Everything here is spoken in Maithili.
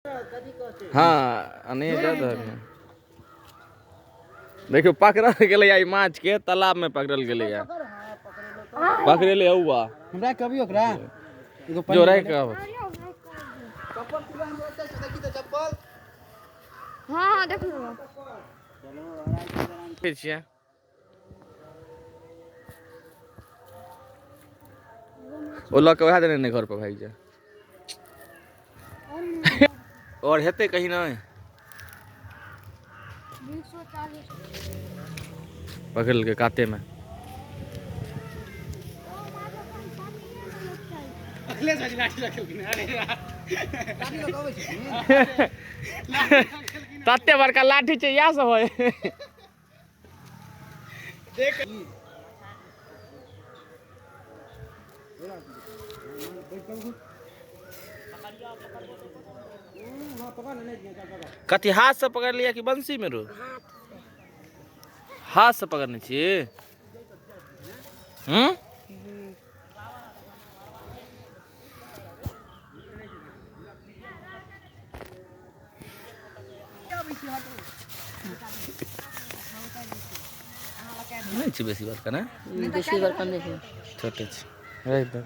हँ नहि दऽ दहक ने। देखियौ, पकड़ल गेलैया ई माछ के, तालाब में पकड़ल गेलैया, पकड़ेले हौआ। हमरा कभी ओकरा एगो जो राखि कऽ आबै। हाँ, देख लो। छियै ओ लऽ कऽ उएह देने ने घर पर भागि जाय आओर हेतै कहीं नहि। पकड़ लेलकै कातेमे। तते बड़का लाठी छै, इएह सब होय। कथी हाथ से पकड़ लिया कि बंसी में रो? हाथ से पकड़ने छी। हम्म नहि छै बेसी बड़का ने। बेसी बड़का नहि छै। छोटे छै, राखि दे।